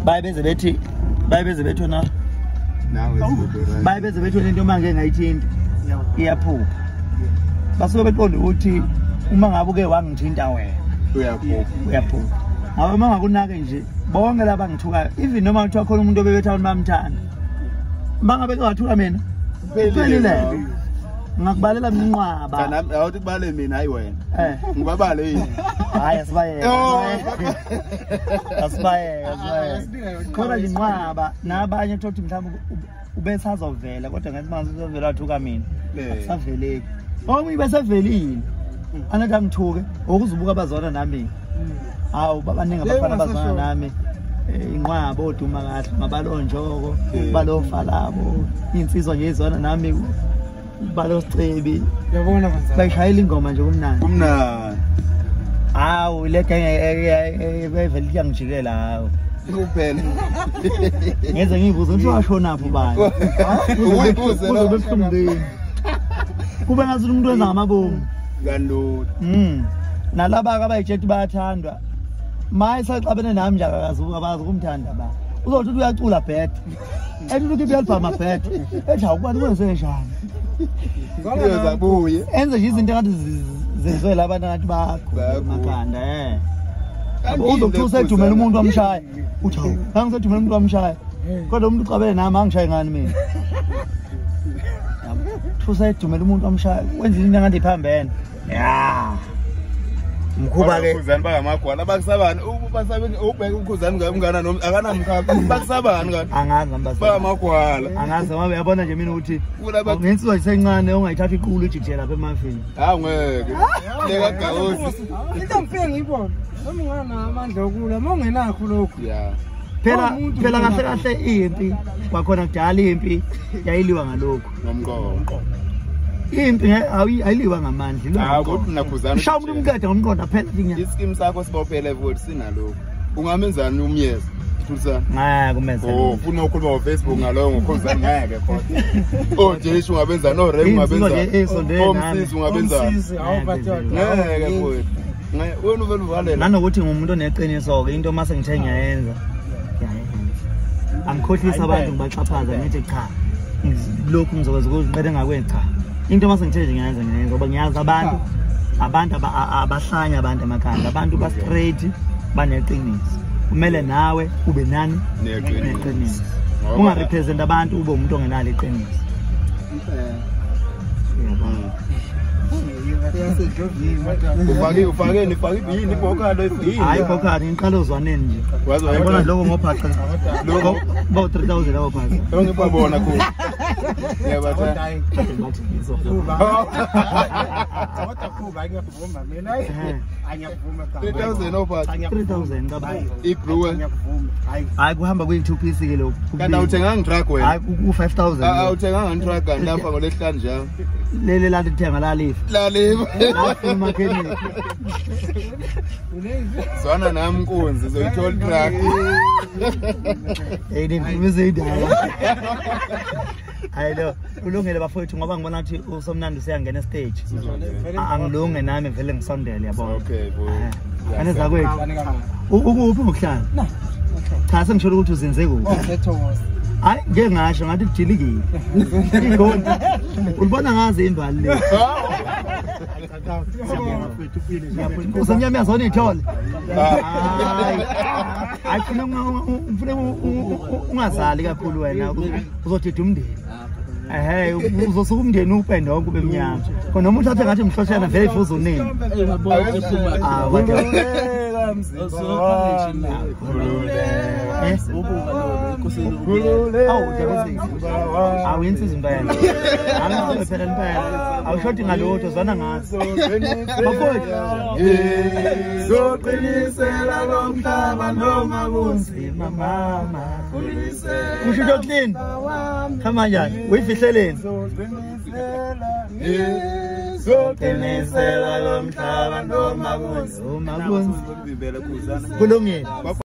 Baye beze bethi na baye beze bethi into manje ngayithinta iyaphupha. Basuke beqonda ukuthi uma ngabe uke wangithinta wena uyaphupha. Ngabe uma ngakunake nje bonke laba ngithukayo even noma kuthiwa khona umuntu obebethi abantu bamthanda. Bangabe kwathuka mina kuphelile. Ngakubalela mina inqwaba. Cha nami awuthi kubale mina hayi wena. Ngibabale yini? Hayi asibayeke. Asibayeke. Khona nje inqwaba nabanye uthothi mhlawumbe ubesazovela kodwa ngathi manje uzovela wathuka mina. Akusaveleki. Omunye besevelile. Anathi angithuke okuzubuka abazona nami. Hawu babaningi abafana abazona nami. Inqwaba oduma kahle mabalonjoko balofa labo insizwa nje izona nami balosicebi yabona kanjani bayishayela ingoma nje kumnandi hawu le genge evele iyangijikela hawu kuphela ngeze ngibuze ukuthi washona phi ubani uyibuze lo bebuhlungeni kube ngathi umuntu wenza ngamabomu kanti nalaba abayitshethi bayathandwa maye saxabene nami nje akazuka abazi kumthanda ba uzothi uyacula bed ethi uthi uyalibhama bed ethi awukubani kwenze njani uyozabuye enze nje izinto engathi zenziwe labantu ngathi bakho emakhanda uzokuthi usedumela umuntu wamshaya uthi hawu ngangisedumela umuntu wamshaya kodwa umuntu uxabene nami angishaye ngani mina usedumela umuntu wamshaya wenza into engathi iphambene ya mkhuba ke ukhuzani bangamagwala bakusabani ubasabe ubheka ukhuzani ngumngana noma akanamkhaba bakusabani kanti angazi ngambasa bangamagwala angazi ngoba uyabona nje mina ukuthi ngensizwa isencane ongayithatha iqulu ijikije lapha emafini hawu ngeke leka gawosi into ngifike ngiyibona noma ungana amandla okulwa uma ungenakho lokhu ya phela kahle kahle impi kwakhona kudala impi yayiliwa ngalokho ngomqondo impi ayiliwa ngamandla hawu kodwa nakhuzana shaya umuntu umqede ngomqondo phela linya isikimu sakho sibophele futhi sinalokho ungamenzani umyeza Thulisana ngeke umenze oh ufuna ukukhuluma ngo Facebook ngaloyo ngokhuzana ngeke khona oh Jesu ungabenzani no Rem ungabenzani omsisi ungabenzani ngeke futhi ngeke wena uvela uvalela nanokuthi ngumuntu oneqiniso ke into mase ngithe ngiyayenza angikhohlisa abantu ngibaxhaphaza ngithi cha lokhu ngizokwenza ukuziqede ngakwenza cha into mase ngithe nje ngiyayenza ngoba ngiyazi abantu abahlanya abantu emakhanda abantu ba straight baneqiniso kumele nawe ube nani neqiniso ungarepresent abantu ube umuntu ongenalo iqiniso ufake yini ibhokalo yini hayi ibhokalo ngiqala uzwaneni nje yabona lokho ngophaqa lokho bo 3000 labo phansi ngibabona khona ngiyabatha kodwa kuba ngiyakuvuma mina angiyakuvuma 3000 ophaqa 3000 baba ibrewer ngiyakuvuma hayi kuhamba kuyi 2 piece ke lokho kanti awuthenganga truck wena hayi ku 5000 awuthenganga truck kanti lapha ngolesihlanu njalo lele lalithenga lalifa lalifa mechanic zwana nami nkunzi zoyithola truck hey nikhulumisa indaba hayi lo ulungele bafowethu ngoba ngibona ukuthi usomnandi useyangena stage angilunge nami vele ngisondele yabona okay bo aneza kwethu ukuphi ngokuhlala cha sengisholo ukuthi uzenze kuphi oh hayi ngeke ngasho ngathi kujilikile igoli ulibona ngazi imbali le usemnyama yazona ithole hayi ufuna ungazali kakhulu wena uzodida umndeni ehe uzosuka umndeni upende wonke ube mnyama khona umuntu athe ngathi mhloshana vele ifuza unini awuyinsiza impela angabe phela impela awushoti ngalutho zwana ngathi bafowethu zoqinisela lo mhlaba noma kunzima mama usho into clean khama njani uyifihleleni zoqinisela lo mhlaba noma kunzima kulungile.